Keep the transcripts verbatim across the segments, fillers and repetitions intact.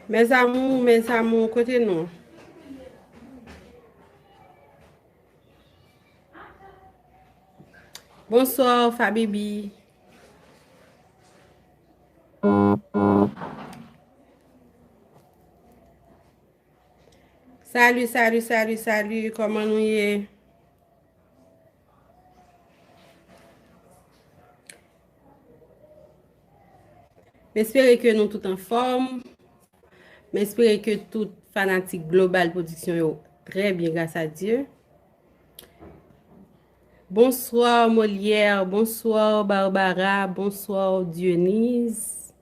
Mes amours, mes amours, kote nou? Bonsoir, Fabibi. Salut, salut, salut, salut, kòman nou ye? M espere ke nou tout anfòm. M espere ke tout fanatik Global Production yo trè byen, gras a Dye. Bonsoir Molière, bonsoir Barbara, bonsoir Dionise.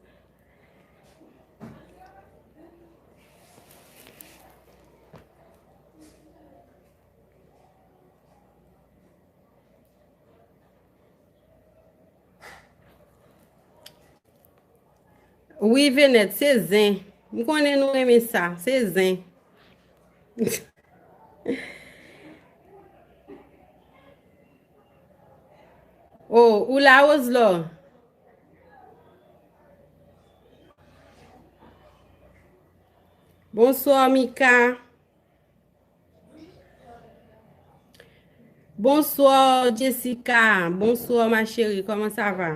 Wi, Venèt, se zen. M konnen nou renmen sa, se zen. Oh, ou la, Roselò? Bonsoir, Mika. Bonsoir, Jessica. Bonsoir, ma chérie. Comment ça va?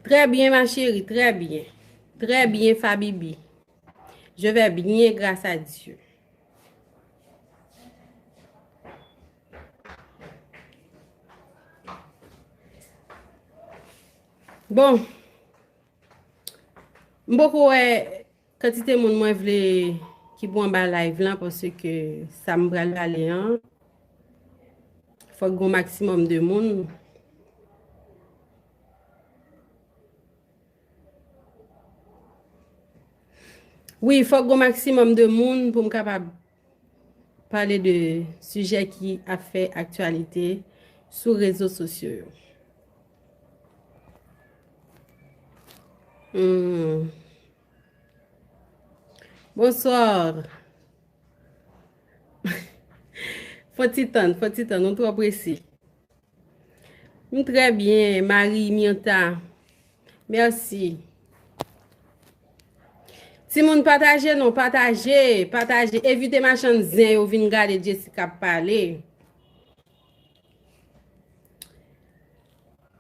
Très bien, ma chérie. Très bien. Très bien, Fabibi. Je vais bien, grâce à Dieu. Bon, m poko wè kantite moun mwen vle ki pou anba live lan, paske sa m pral pale an, fòk gon maksimòm de moun. Wi, fòk gon maksimòm de moun pou m kapab pale de sijè ki ap fè aktyalite sou rezo sosyo yo. Hmm. Bonsoir. Fò ti tann, fò ti tann, nou twò prese. M trè byen, Marie Mirtha. Mèsi. Timoun, pataje non, pataje, pataje. Envite machann zen yo vin gade Jessica ap pale.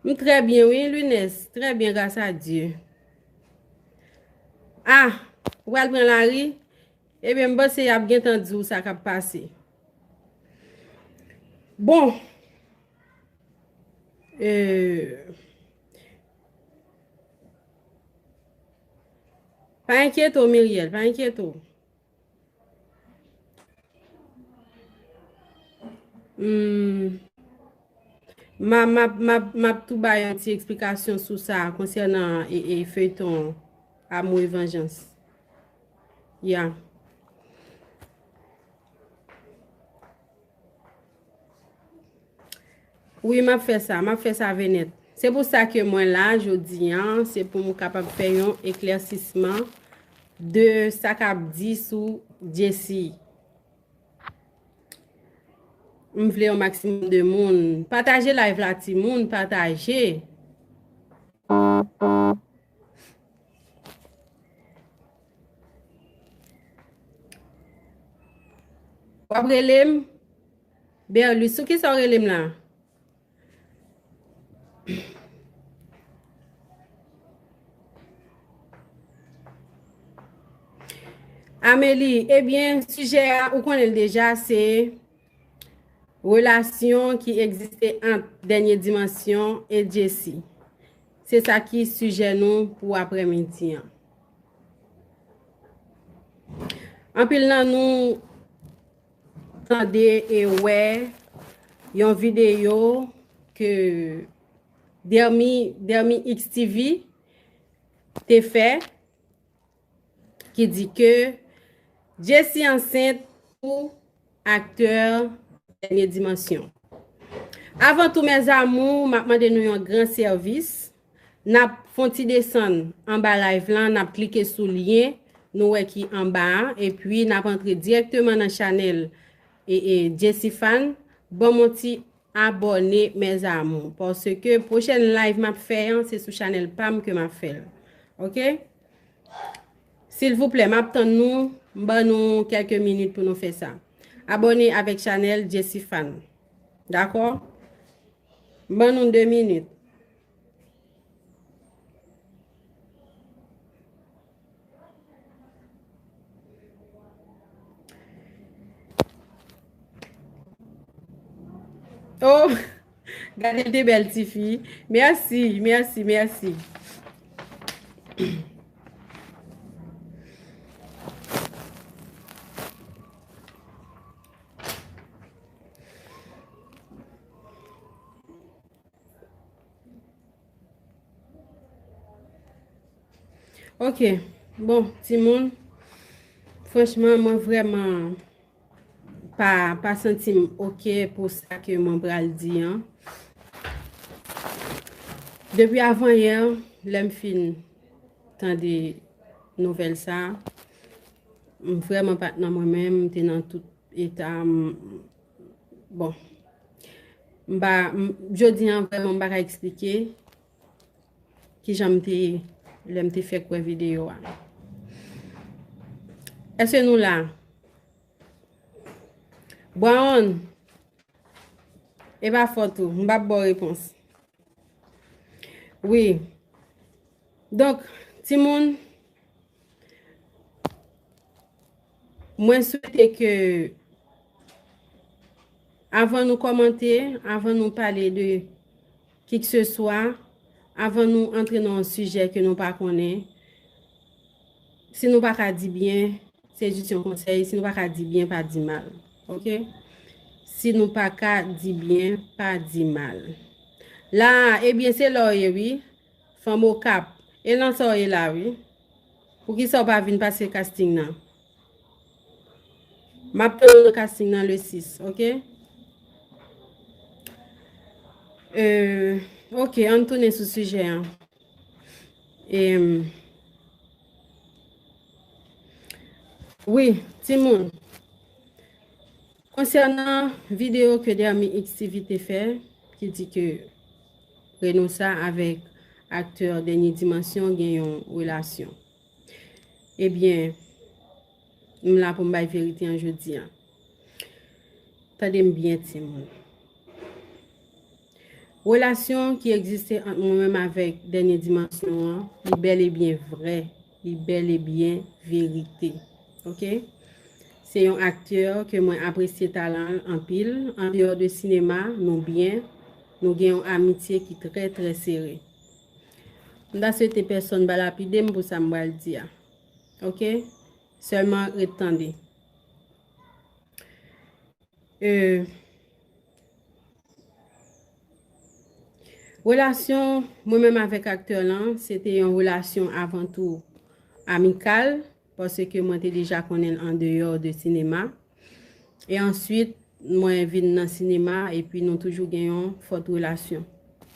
M trè byen, wi, Lunès. Trè byen, gras a Dye. Ah, ou pral pran lari? Ebyen, m panse y ap gentan di w sa k ap pase. Bon. Euh, pa enkyete w, Miriel, pa enkyete w. Hmm. M a, m ap, m ap, m ap tou bay yon ti eksplikasyon sou sa konsènan, e, e, feyton Amour et Vengeance. Ya. Wi, m ap fè sa, m ap fè sa, Venèt. Se pou sa ke mwen la jodi a, se pou m kapab fè yon eklèsisman de sa k ap di sou Jessie. M vle yon maksimòm de moun. Pataje live la, timoun, pataje. W ap rele m? Berlus, sou kisa w rele m la? Amélie, ebyen, sijè a, ou konnen l deja, se relasyon ki egziste ant Dènye Dimansyon e Jessie. Se sa ki sijè nou pou aprèmidi an. Anpil nan nou tande e wè yon videyo ke Dermi, Dermi X T V te fè, ki di ke Jessie ansent pou aktè Dènye Dimansyon. Avan tou, mes amours, m ap mande nou yon gran sèvis. N ap fè yon ti desann anba live lan, n ap klike sou lyen nou wè ki anba a, epi n ap antre dirèkteman nan chanèl e, e, Jessie Fan. Ban m yon ti abòne, mes amours, paske pwochèn live m ap fè an, se sou chanèl pa m ke m ap fè l. Oke? Silvouplè, m ap tann nou, m ban nou kèlke minit pou nou fè sa. Abòne avèk chanèl Jessifan. Dakò? M ban nou de minit. Oh, gade l te bèl tifi. Mèsi, mèsi, mèsi. Ok, bon, timoun, franchman, mwen vrèman pa, pa santi m oke pou sa ke mwen pral di an. Depi avanyè, lè m fin tande nouvèl sa, m vrèman pa t nan mwen menm, m te nan tout eta, m, bon. M pa, m, jodi an, vrèman, m pa ka eksplike kijan m te ye lè m te fèk wè videyo a. Èske nou la? Brown, e pa fòt ou, m p ap ba w repons. Wi. Donk, timoun, mwen swete ke avan nou kòmante, avan nou pale de kikeseswa, avan nou antre nan yon sijè ke nou pa konnen, si nou pa ka di byen, se jis yon konsèy, si nou pa ka di byen, pa di mal. Oke? Si nou pa ka di byen, pa di mal. La, ebyen, se la w ye, wi. Fanm Okap. E nan sa w ye la, wi. Poukisa w pa vin pase casting nan? M ap tann ou nan casting nan le sis, oke? Euh, oke, ann tounen sou sijè an. Em, wi, timoun. Konsènan videyo ke Dermi X T V te fè, ki di ke Renosa avèk aktè Dènye Dimansyon gen yon relasyon. Ebyen, m la pou m bay verite an jodi a. Tande m byen, timoun. Relasyon ki egziste ant mwen menm avèk Dènye Dimansyon an, li bèl e byen vrè, li bèl e byen verite. Oke? Se yon aktè ke mwen apresye talan l anpil. Andeyò de sinema, nou byen, nou gen yon amitye ki trè, trè sere. M ta swete pèsonn pa lapide m pou sa m pral di a. Oke? Sèlman ret tande. Euh, relasyon mwen menm avèk aktè lan, se te yon relasyon avan tou amikal, paske mwen te deja konnen l andeyò de sinema. E answit, mwen vin nan sinema, epi nou toujou gen yon fòt relasyon,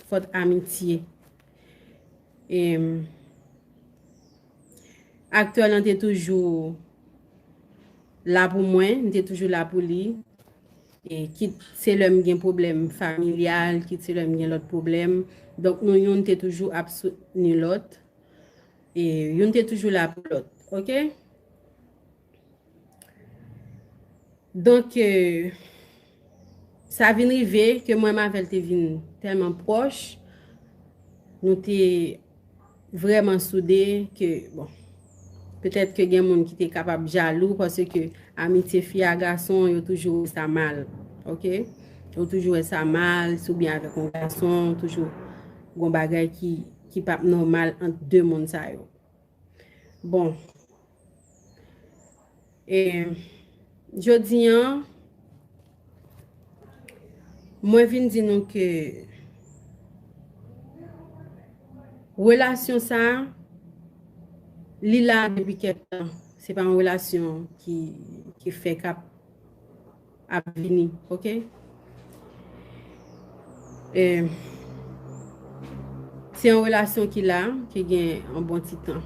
fòt amitye. E, aktè lan te toujou la pou mwen, m te toujou la pou li. E kit se lè m gen pwoblèm familyal, kit se lè m gen lòt pwoblèm. Donk, nou youn te toujou ap soutni lòt. E youn te toujou la pou lòt. Oke? Donk, euh, sa vin rive ke mwen avè l te vin tèlman pwòch, nou te vrèman soude ke, bon, petèt ke gen moun ki te kapab jalou, paske amitye fi a gason, yo toujou wè sa mal, oke? Yo toujou wè sa mal, si w byen avèk yon gason, toujou gon bagay ki, ki p ap nòmal ant de moun sa yo. Bon. E, jodi an, mwen vin di nou ke relasyon sa, li la depi kèk tan. Se pa yon relasyon ki, ki fèk ap ap vini, oke? E, se yon relasyon ki la, ki gen yon bon ti tan.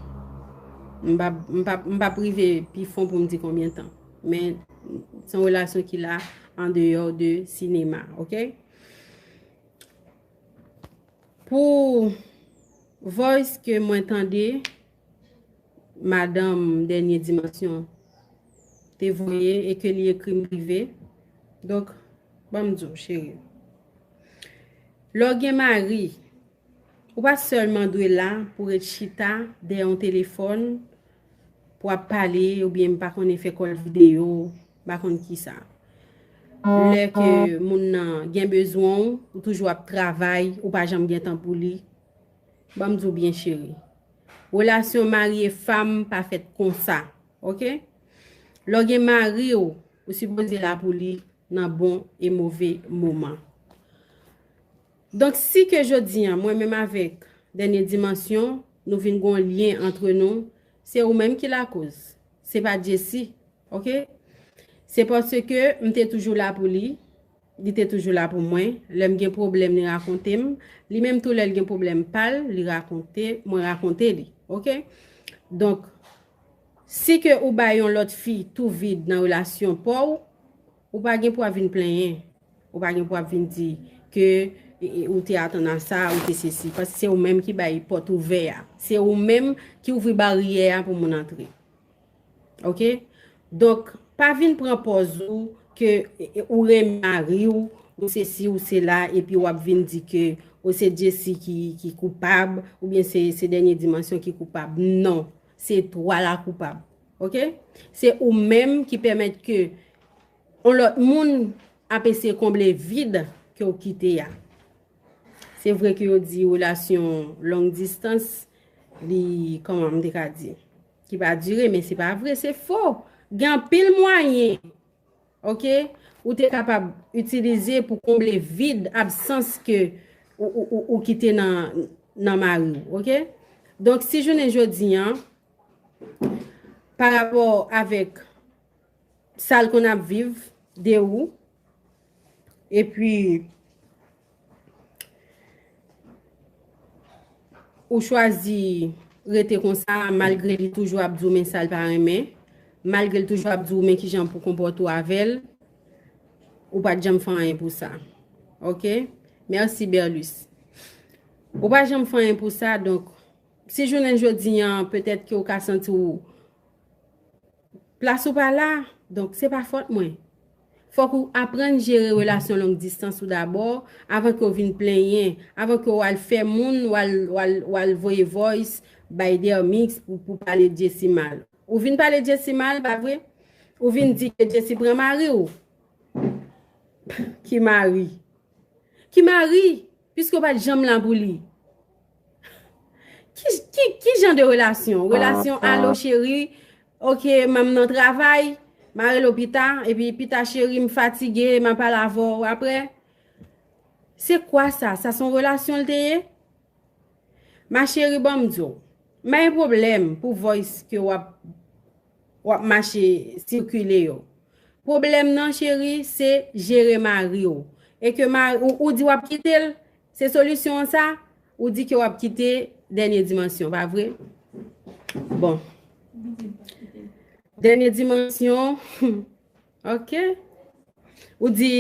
M p ap, m p ap, m p ap rive pi fon pou m di konbyen tan. Men, se yon relasyon ki la andeyò de sinema, oke? Pou voice ke mwen tande, madanm Dènye Dimansyon te voye e ke li ekri m prive. Donk, ban m di w, cheri. Lè w gen mari, ou pa sèlman dwe la pou ret chita dèyè yon telefòn, pou ap pale, oubyen m pa konnen fè call videyo, m pa konn kisa. Lè ke moun nan gen bezwen w, ou toujou ap travay, ou pa janm gen tan pou li. Ban m di w byen, cheri. Relasyon mari e fanm pa fèt konsa, oke? Lè w gen mari w, ou sipoze la pou li nan bon e move moman. Donk, si ke jodi a, mwen menm avèk Dènye Dimansyon, nou vin gon lyen antre nou, se ou menm ki lakoz. Se pa Jessy, oke? Se paske m te toujou la pou li, li te toujou la pou mwen. Lè m gen pwoblèm, li rakonte m. Li menm tou, lè l gen pwoblèm pa l, li rakonte, mwen rakonte li, oke? Donk, si ke ou bay yon lòt fi tou vid nan relasyon pa w, ou pa gen pou ap vin plenyen. Ou pa gen pou ap vin di ke e, e, ou te atann a sa, ou te sesi. Paske se ou menm ki bay pòt ouvè a. Se ou menm ki ouvri baryè a pou moun antre. Oke? Donk, pa vin pran pòz ou ke e, e, ou renmen mari w, ou sesi, ou sela, epi w ap vin di ke ou se Jessy ki, ki koupab, oubyen se, se Dènye Dimansyon ki koupab. Non, se twa la koupab. Oke? Se ou menm ki pèmèt ke yon lòt moun ap eseye konble vid ke w kite a. Se vre ke yo di relasyon long distance, li, kòman m te ka di, ki pa dire, men se pa vre, se fo. Gen anpil mwayen, oke, ou te kapab itilize pou konble vid, absans ke ou, ou, ou, ou kite nan, nan mari w, oke? Donk, si jounen jodi a, pa rapò avèk sa l konn ap viv de ou, epi ou chwazi rete konsa, malgre li toujou ap di w men sa l pa renmen, malgre l toujou ap di w men kijan pou konpòte w avè l, ou pa t janm fè anyen pou sa. Oke? Mèsi, Berlus. Ou pa janm fè anyen pou sa, donk, si jounen jodi a, petèt ke w ka santi w plas ou pa la, donk se pa fòt mwen. Fòk ou aprann jere relasyon long distans ou dabò, avan ke w vin plenyen, avan ke w al fè moun, w al, w al, w al voye voice bay Dermix pou, pou pale Jessy mal. Ou vin pale Jessy mal, pa vre? Ou vin di ke Jessy pran mari w. Ki mari? Ki mari? Piske w pa t janm la pou li. Ki, ki, ki jan de relasyon? Relasyon, alo cheri, oke, m nan travay, m a rele w pita, epi pita cheri, m fatige, m a pale avè w apre. Se kwa sa? Sa se yon relasyon l te ye? Ma chérie, ban m di w, m pa gen pwoblèm pou voice ke w ap, w ap mache sikile yo. Pwoblèm nan, cheri, se jere mari w. E ke mari, ou, ou di w ap kite l, se solisyon an sa, ou di ke w ap kite Dènye Dimansyon, pa vre? Bon. Dènye Dimansyon, oke. Ou di,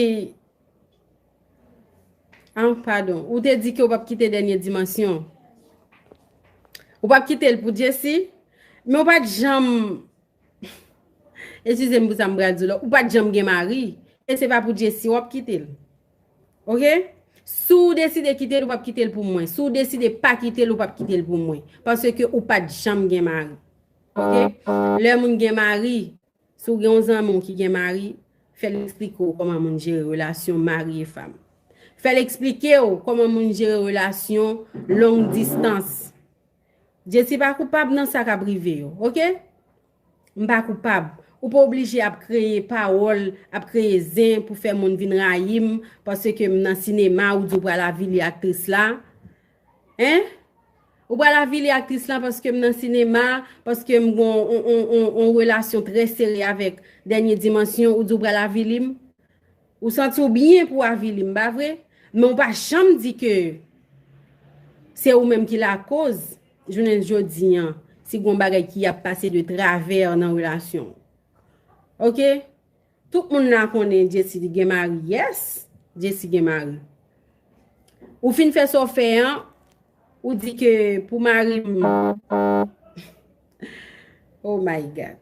ah, padon, ou te di ke w p ap kite Dènye Dimansyon. Ou p ap kite l pou Jessy, men w pa t janm, eskize m pou sa m pral di w la, ou pa t janm gen mari, e se pa pou Jessy w ap kite l. Oke? Si w deside kite l, ou p ap kite l pou mwen. Si w deside pa kite l, ou p ap kite l pou mwen. Paske ou pa t janm gen mari. Oke? Lè moun gen mari, si w gen yon zanmi w ki gen mari, fè l eksplike w kòman moun jere relasyon mari e fanm. Fè l eksplike w kòman moun jere relasyon long distans. Jessy pa koupab nan sa k ap rive yo, oke? M pa koupab. Ou pa oblije ap kreye pawòl, ap kreye zen pou fè moun vin rayi m, paske m nan sinema, ou di w pral avili aktris la. Hein? Ou pral avili aktris lan paske m nan sinema, paske m gon on, on, on, on relasyon trè serye avèk Dènye Dimansyon, ou di w pral avili m? Ou santi w byen pou w avili m, pa vre? Men w pa janm di ke se ou menm ki lakoz, jounen jodi an, si gon bagay ki ap pase de travè nan relasyon w. Oke? Tout moun la konnen Jessy li gen mari, yes, Jessy gen mari. Ou fin fè sa w fè an, Ou di ke pou mari m, oh my God.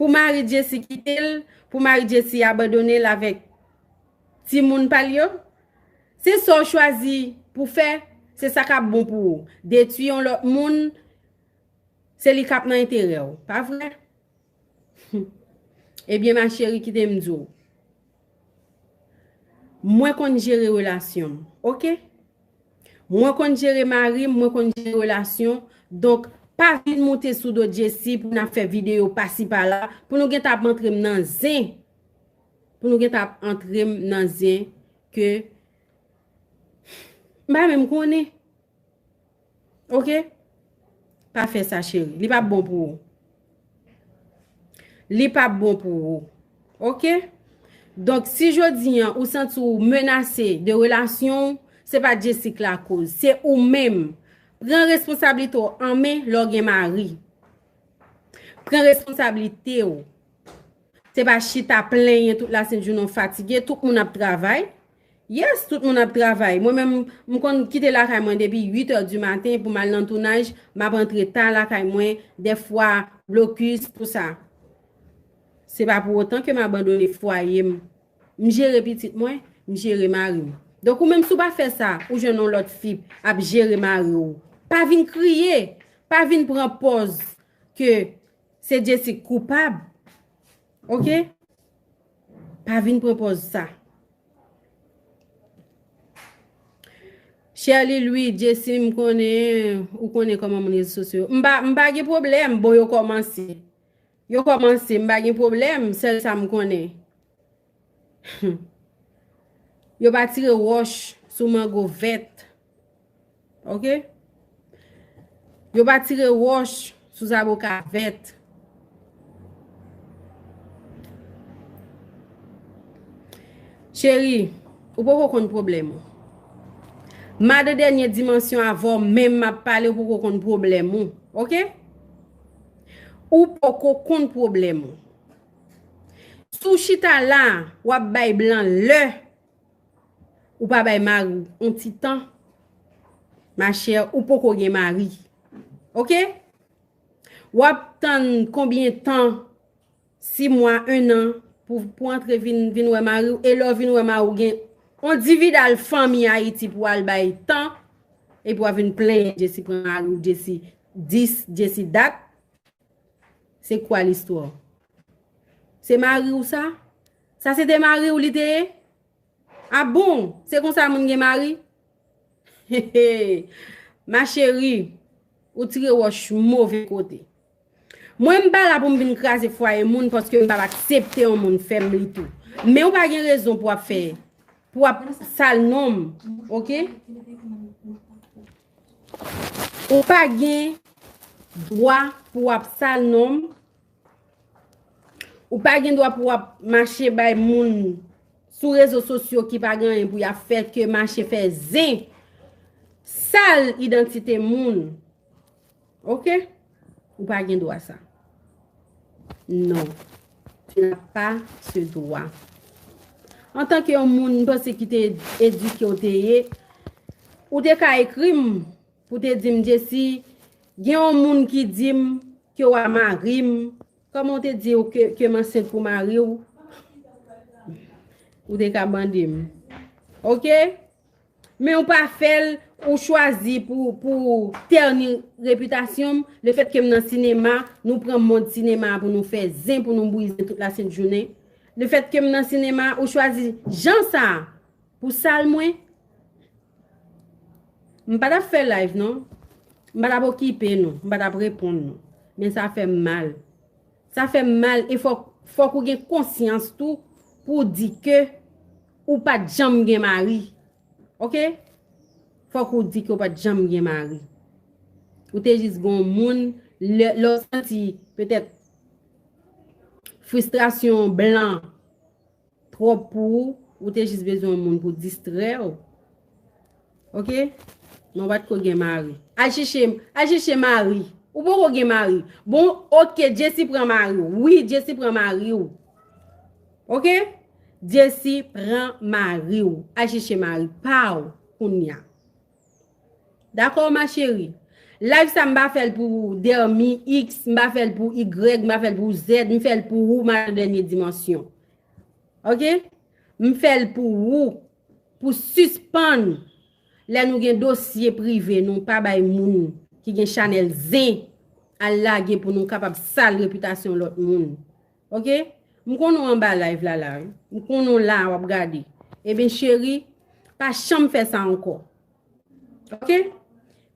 Pou mari Jessy kite l, pou mari Jessy abandone l avèk timoun pa l yo. Se sa w chwazi pou fè, se sa k ap bon pou ou. Detwi yon lòt moun, se li k ap nan enterè w, pa vre? Ebyen, ma chérie, kite m di w. Mwen konn jere relasyon m, oke? Mwen konn jere mari m, mwen konn jere relasyon. Donk, pa vin moute sou do Jessy pou n ap fè videyo pasi pala, pou nou gentan ap antre m nan zen. Pou nou gentan ap antre m nan zen ke m pa menm konnen. Oke? Pa fè sa, cheri. Li p ap bon pou ou. Li p ap bon pou ou. Oke? Donk, si jodi an ou santi w menase de relasyon w, se pa Jessy k lakoz. Se ou menm. Pran responsablite w an men lè w gen mari. Pran responsablite w. Se pa chita plenyen tout lasent jounen w fatige, tout moun ap travay. Yes, tout moun ap travay. Mwen menm, m konn kite lakay mwen depi uit è di maten pou m al nan tounaj, m ap antre ta lakay mwen, dèfwa blokis, tou sa. Se pa pou otan ke m abandone fwaye m. M jere pitit mwen, m jere mari m. Donk ou menm si w pa fè sa, ou jwenn yon lòt fi ap jere mari w. Pa vin kriye, pa vin pran pòz ke se Jessy k koupab. Oke? Pa vin pran pòz sa. Sherly Louis, Jessy, m konnen, ou konnen kòman moun rezo sosyo. M pa, m pa gen pwoblèm, bon, yo kòmanse. Yo kòmanse, m pa gen pwoblèm, sèl sa m konnen. Yo pa tire wòch sou mango vèt. Oke? Yo pa tire wòch sou zaboka vèt. Cheri, ou poko konn pwoblèm ou. Madan dènye dimansyon avè w menm m ap pale, ou poko konn pwoblèm ou. Oke? Ou poko konn pwoblèm ou. Si w chita la, w ap bay blan lè, ou pa bay mari w yon ti tan, ma chère, ou poko gen mari. Oke? W ap tann konbyen tan, sis mwa, en an, pou, pou antre vin, vin wè mari w, e lè w vin wè mari w gen yon dividal fanmi Ayiti pou al bay tan, epi w ap vin plenyen Jessy pran mari w, Jessy dis, Jessy dat. C'est quoi l'histoire? Se mari w sa? Sa se te mari w li te ye? A bon, se konsa moun gen mari? Ma chérie, ou tire wòch move kote. Mwen m pa la pou m vin kraze fwaye moun paske m p ap aksepte yon moun fè m li tou. Men ou pa gen rezon pou w ap fè, pou w ap sal non m, oke? Ou pa gen dwa pou w ap sal non m. Ou pa gen dwa pou w ap mache bay moun sou rezo sosyo ki pa gen anyen pou y ap fè ke mache fè zen, sal idantite moun. Oke? Ou pa gen dwa sa. Non. Tu n'as pas ce droit. Antanke yon moun, m panse ki te edike w te ye, ou te ka ekri m pou te di m, Jessy, gen yon moun ki di m ke w a mari m. Kòman w te di w ke, ke m ansent pou mari w? Ou te ka mande m. Oke? Men ou pa fè l, ou chwazi pou, pou tèni repitasyon m. Lefètke m nan sinema, nou pran mòd sinema a pou nou fè zen, pou nou brize tout lasent jounen. Lefètke m nan sinema, ou chwazi jan sa a pou sal mwen. M pa t ap fè live non. M pa t ap okipe nou. M pa t ap reponn nou. Men sa fè m mal. Sa fè m mal e fòk, fòk ou gen konsyans tou pou w di ke ou pa t janm gen mari. Oke? Fòk ou di ke ou pa t janm gen mari. Ou te jis gen yon moun, lè, lè w santi petèt fristrasyon blan twòp pou ou, ou te jis bezwen yon moun pou distrè w. Oke? Men w pa t ko gen mari. Al chèche, al chèche mari. Ou poko gen mari. Bon, oke, Jessy pran mari w. Wi, Jessy pran mari w. Oke? Jessy pran mari w. Al chèche mari pa w kounya. Dakò, ma chérie? Live sa, m pa fè l pou Dermi X, m pa fè l pou Y, m pa fè l pou Z, m fè l pou ou, madan dènye dimansyon. Ok? M fè l pou ou, pou sispann lè nou gen dosye prive, nou pa bay moun ki gen chanèl zen al lage pou nou kapab sal repitasyon lòt moun. Ok? M konnen w anba live la la, wi. M konnen w la, w ap gade. Ebyen, cheri, pa janm fè sa ankò. Ok?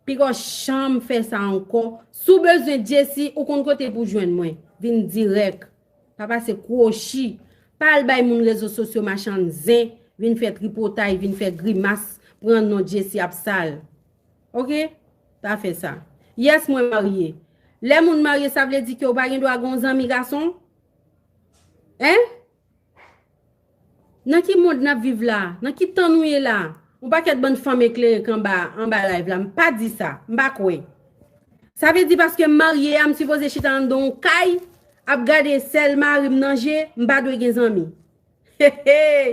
Piga w janm fè sa ankò. Si w bezwen Jessie, ou konn kote pou jwenn mwen. Vin dirèk. Pa pase kwochi. Pa al bay moun rezo sosyo machann zen, vin fè tripotay, vin fè grimas, pran non Jessie ap sal. Ok? Pa fè sa. Yes, mwen marye. Lè moun marye, sa vle di ke w pa gen dwa gen yon zanmi gason? Hein? Nan ki mond n ap viv la? Nan ki tan nou ye la? Yon pakèt bann fanm eklere k anba, anba live la. M pa di sa. M pa kwè. Sa vle di paske m marye a, m sipoze chita anndan yon kay, ap gade sèl mari m nan je, m pa dwe gen zanmi. Hey, hey!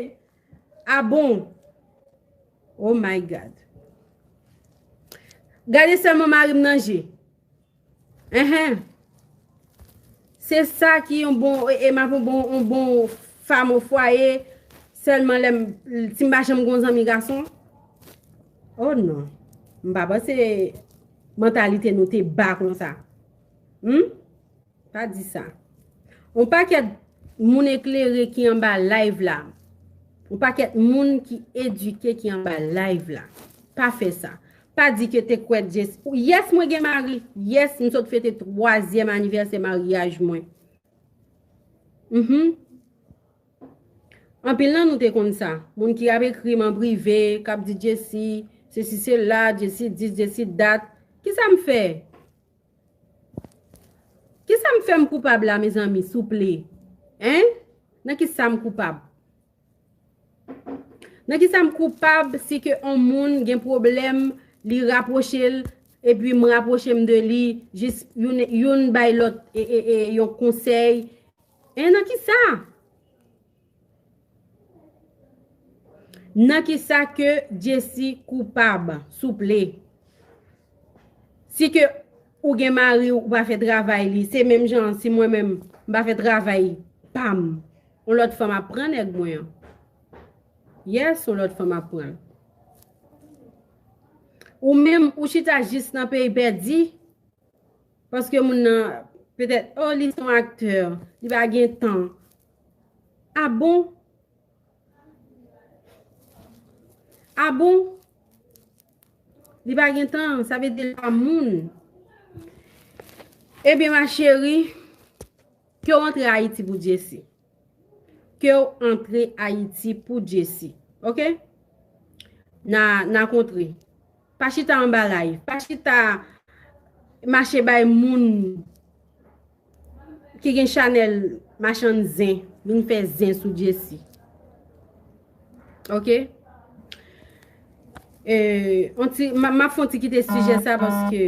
Ah bon? Oh my God. Gade sèlman mari m nan je. Enhen. Se sa ki yon bon, e, e m ap yon bon, yon bon fanm o fwaye, sèlman lè m, si m pa janm gon zanmi gason. Oh non. M pa panse mantalite nou te ba konsa. Hmm? Pa di sa. Yon pakèt moun eklere ki anba live la. Yon pakèt moun ki edike ki anba live la. Pa fè sa. Pa di ke te kwè Jessie. Yes, mwen gen mari. Yes, m sot fete twazyèm anivèsè maryaj mwen. Mhm. Anpil nan nou te konn sa. Moun ki ap ekri m an prive, k ap di Jessie, sesi sela, Jessie dis, Jessie dat. Kisa m fè? Kisa m fè m koupab la, mezanmi, souple? Hein? Nan kisa m koupab? Nan kisa m koupab si ke on moun gen pwoblèm, li rapwoche l, epi m rapwoche m de li, jis youn, youn bay lòt, e, e, e, yon konsèy? Hein, nan kisa? Nan kisa ke Jessie koupab, souple? Si ke ou gen mari, ou pa fè travay li, se menm jan si mwen menm, m pa fè travay pa m. Yon lòt fanm ap pran nèg mwen an. Yes, yon lòt fanm ap pran l. Ou menm, ou chita jis nan peyi pèdi, paske moun nan, petèt, oh, li se yon aktè, li pa gen tan. Ah bon? Ah bon? Li pa gen tan, sa vle di l pa moun. Ebyen, ma chérie, ke w antre Ayiti pou Jessie. Ke w antre Ayiti pou Jessie. Ok? Na, na kontre. Pa chita anba live. Pa chita mache bay moun ki gen chanèl machann zen, vin fè zen sou Jessie. Ok? E, on ti, m, m ap fè on ti kite sijè sa paske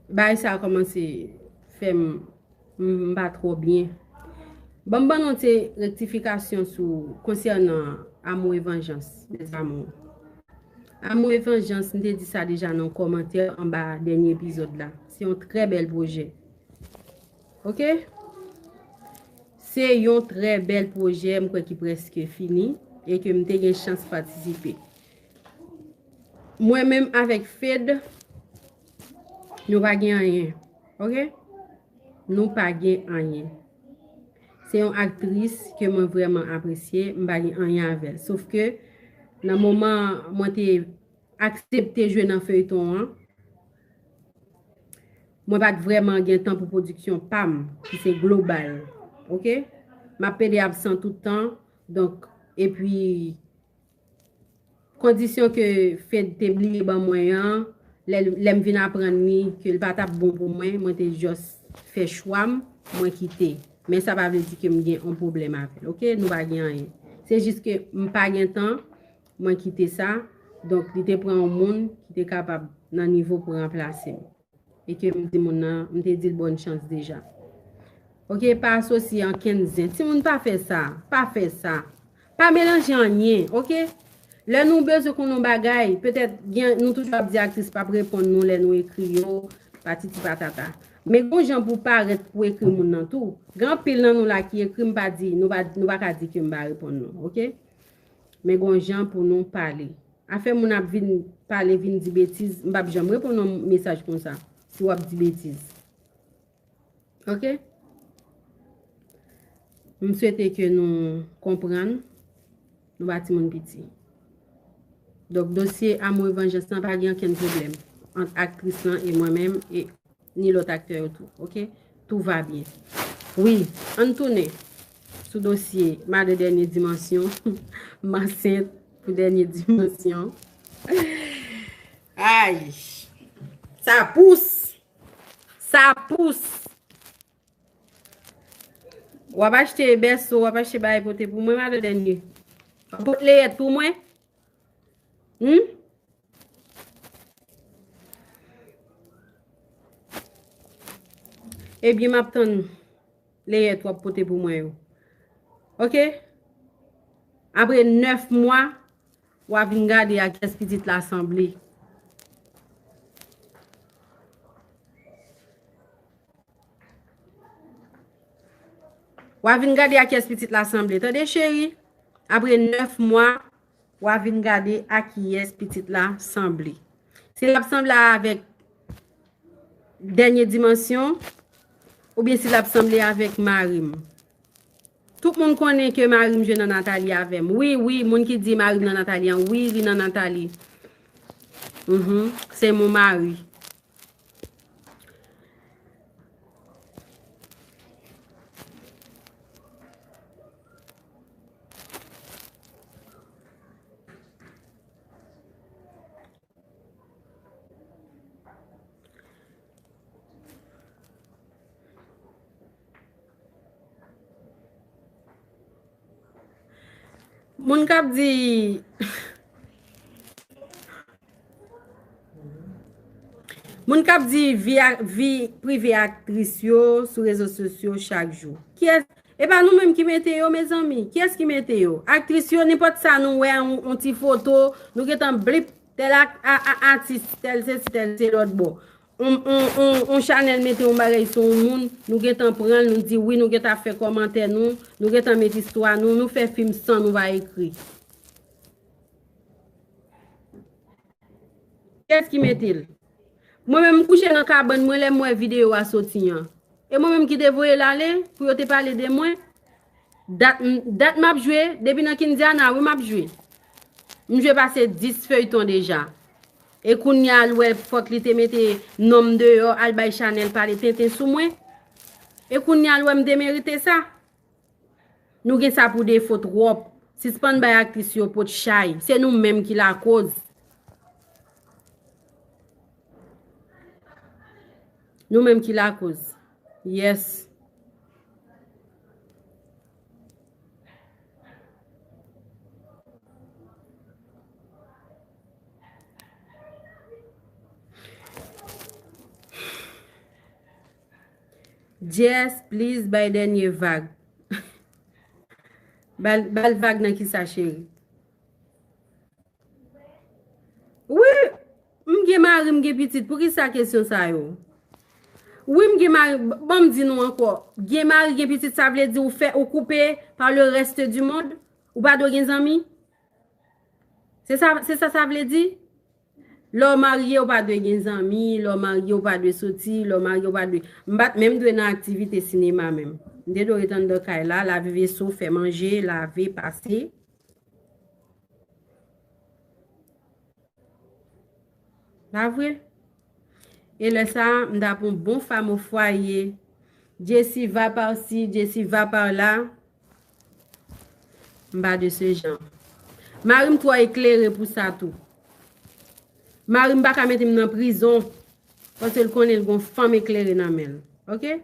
bagay sa kòmanse fè m, m, m pa twò byen. Ban m ban nou ti rektifikasyon sou, konsènan Amour et Vengeance, mes amours. Amour et Vengeance, m te di sa deja nan kòmantè anba dènye epizòd la. Se yon trè bèl pwojè. Ok? Se yon trè bèl pwojè, m kwè ki prèske fini, e ke m te gen chans patisipe. Mwen menm avèk Fed, nou pa gen anyen. Ok? Nou pa gen anyen. Se yon aktris ke mwen vrèman apresye, m pa gen anyen avè l. Sof ke nan moman mwen te aksepte jwe nan feyton an, mwen pa t vrèman gen tan pou pwodiksyon pa m, ki se global. Ok? M ap pede absan tout tan, donk, epi kondisyon ke Fed te bliye ban mwen an, lè, lè m vin aprann li ke l pa t ap bon pou mwen, mwen te just fè chwa m, mwen kite. Men sa pa vle di ke m gen yon pwoblèm avè l, ok? Nou pa gen anyen. Se jis ke m pa gen tan, mwen kite sa. Donk, li te pran yon moun ki te kapab nan nivo pou ranplase m. E ke m di moun nan, m te di l bòn chans deja. Ok, pa asosye ankenn zen. Timoun, pa fè sa. Pa fè sa. Pa melanje anyen, ok? Lè nou bezwen konn yon bagay, petèt gen, nou toujou ap di aktris p ap reponn nou lè nou ekri yo, patiti patata. Men gon jan pou parèt pou ekri moun nan tou. Gen anpil nan nou la ki ekri, m pa di, nou pa, nou pa ka di ke m pa reponn nou, oke? Men gon jan pou nou pale. Afè moun ap vin pale, vin di betiz, m p ap janm reponn yon mesaj konsa si w ap di betiz. Oke? M swete ke nou konprann, nou pa timoun piti. Donk, dosye Amour et Vengeance lan pa gen okenn pwoblèm ant aktris lan e mwen menm e ni lòt aktè yo tou, oke? Tout va bien. Wi, ann tounen sou dosye Madan Dènye Dimansyon. M ansent pou Dènye Dimansyon. Ay! Sa pous! Sa pous! W ap achte bèso, w ap achte bagay pote pou mwen, Madan Dènye? W ap pote leyèt pou mwen? Hmm? Ebyen, m ap tann leyèt w ap pote pou mwen yo. Oke? Apre nèf mwa, w a vin gade a kiyès pitit la sanble. W a vin gade a kiyès pitit la sanble. Tande, cheri? Apre nèf mwa, w a vin gade a kiyès pitit la sanble. Si l ap sanble avèk Dènye Dimansyon, oubyen si l ap sanble avèk mari m. Tout moun konnen ke mari m jwe nan Nathalie avè m. Wi, wi, moun ki di mari m nan Nathalie an, wi, li nan Nathalie. Mhm, c'est mon mari. Moun k ap di, moun k ap di vi a, vi prive aktris yo sou rezo sosyo chak jou. Kiyès? E pa nou menm ki mete yo, mezanmi. Kiyès ki mete yo? Aktris yo, nenpòt sa nou wè, yon, yon ti foto, nou gentan blip, tèl ak-, a, a, atis, tèl sesi, tèl se lòt bò. On, on, on, on chanèl mete yon bagay sou yon moun, nou gentan pran l, nou di wi, nou gentan fè kòmantè nou, nou gentan met istwa nou, nou fè fim san nou pa ekri. Kiyès ki mete l? Mwen menm, m kouche nan kabann mwen lè m wè videyo a soti an. E mwen menm ki te voye l ale pou yo te pale de mwen. Dat, dat m ap jwe, depi nan Kindiana, wi, m ap jwe. M jwe pase dis feyton deja. E kounye a l wè fòk li te mete non m deyò, al bay chanèl pale tenten sou mwen. E kounye a l wè m demerite sa. Nou gen sa pou defo twòp. Sispann bay aktris yo pot chay. Se nou menm ki lakoz. Nou menm ki lakoz. Yes. Jess, please, bay dènye vag. Ba l, ba l vag nan kisa, cheri? Wi, m gen mari, m gen pitit. Poukisa kesyon sa yo? Wi, m gen mari. B-, ban m di nou ankò. Gen mari, gen pitit, sa vle di ou fè, ou koupe par le reste du monde? Ou pa dwe gen zanmi? Se sa, se sa sa vle di? Lè w marye, ou pa dwe gen zanmi, lè w marye, ou pa dwe soti, lè w marye, ou pa dwe, m pa t menm dwe nan aktivite sinema menm. M te dwe ret anndan kay la, lave veso, fè manje, lave, pase. Pa vre? E lè sa a, m t ap yon bon femme au foyer. Jessie va par ci, Jessie va par là. M pa de ce genre. Mari m twò eklere pou sa tou. Mari m pa ka mete m nan prizon, paske l konnen l gon fanm eklere nan men l. Oke?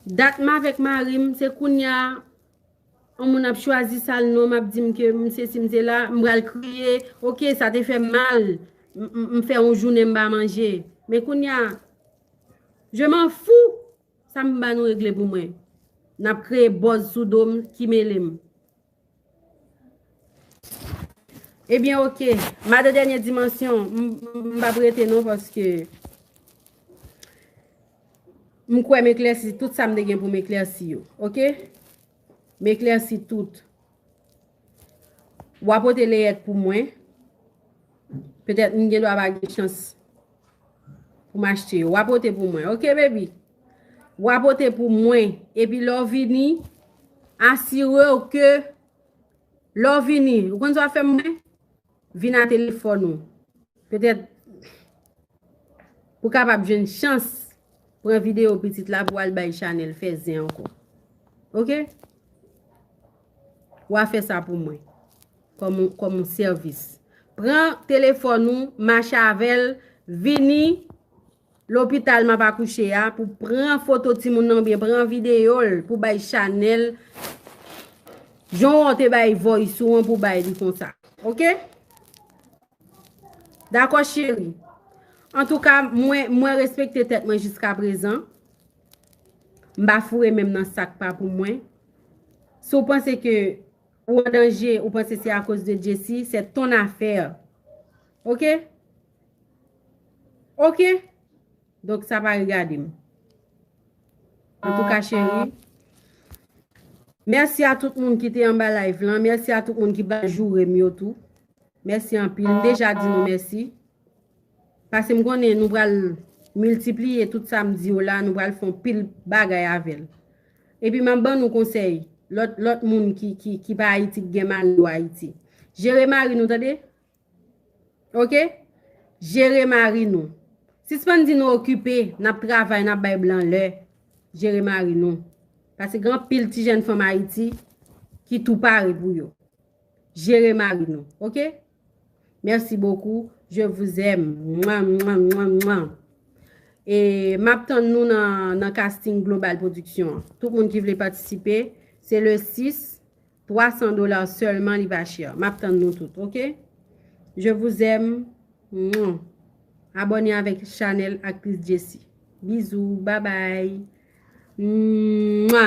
Dat m avèk mari m, se kounye a, yon moun ap chwazi sa l non, m ap di m ke m sesi, m sela, m pral kriye. Oke, sa te fè m mal. M, m, m fè yon jounen m pa manje. Men kounye a, je m'en fous. Sa m ba nou regle pou mwen. N ap kreye buzz sou do m, ki mele m. Ebyen, oke. Madan Dènye Dimansyon, m, m, m p ap rete non, paske m kwè m eklèsi tout sa m te gen pou m eklèsi yo. Oke? M eklèsi tout. W a pote leyèt pou mwen. Petèt m gen dwa pa gen chans pou m achte yo. W a pote pou mwen. Oke, baby? W a pote pou mwen. Epi lè w vini, asire w ke lè w vini, ou konn sa w fè mwen? Vin a telefòn ou. Petèt pou kapab jwenn chans pran videyo pitit la pou al bay Chanèl fè zen ankò. Oke? W a fè sa pou mwen. Kòm yon, kòm yon sèvis. Pran telefòn ou, mache avè l, vini lopital m ap akouche a pou pran foto timoun nan oubyen pran videyo l pou bay Chanèl. Jan w te bay voice ou an pou bay li konsa. Oke? Dakò, cheri. Antouka, mwen, mwen respekte tèt mwen jiska prezan. M pa foure men m nan sa k pa pou mwen. Si w panse ke ou an danje, ou panse se akoz de Jessie, c'est ton affaire. Oke? Oke? Donk, sa pa regade m. Antouka, cheri, mèsi a tout moun ki te anba live lan. Mèsi a tout moun ki pa joure m yo tou. Mèsi anpil. M deja di nou mèsi. Paske m konnen nou pral miltipliye tout sa m di yo la, nou pral fè yon pil bagay avè l. Epi m ap ban nou konsèy, lòt, lòt moun ki, ki, ki pa Ayiti, ki gen mari yo Ayiti. Jere mari nou, tande? Oke? Jere mari nou. Sispann di nou okipe, n ap travay, n ap bay blan lè. Jere mari nou. Paske gen anpil ti jèn fanm Ayiti ki tou pare pou yo. Jere mari nou. Oke? Merci beaucoup. Je vous aime. Mwa, mwa, mwa, mwa. E m ap tann nou nan, nan casting Global Production an. Tout moun ki vle patisipe, se le sis, twa san dola sèlman, li pa chè. M ap tann nou tout, oke? Je vous aime. Mwa. Abòne avèk chanèl Aktris Jessie. Bizou, babay. Mwa.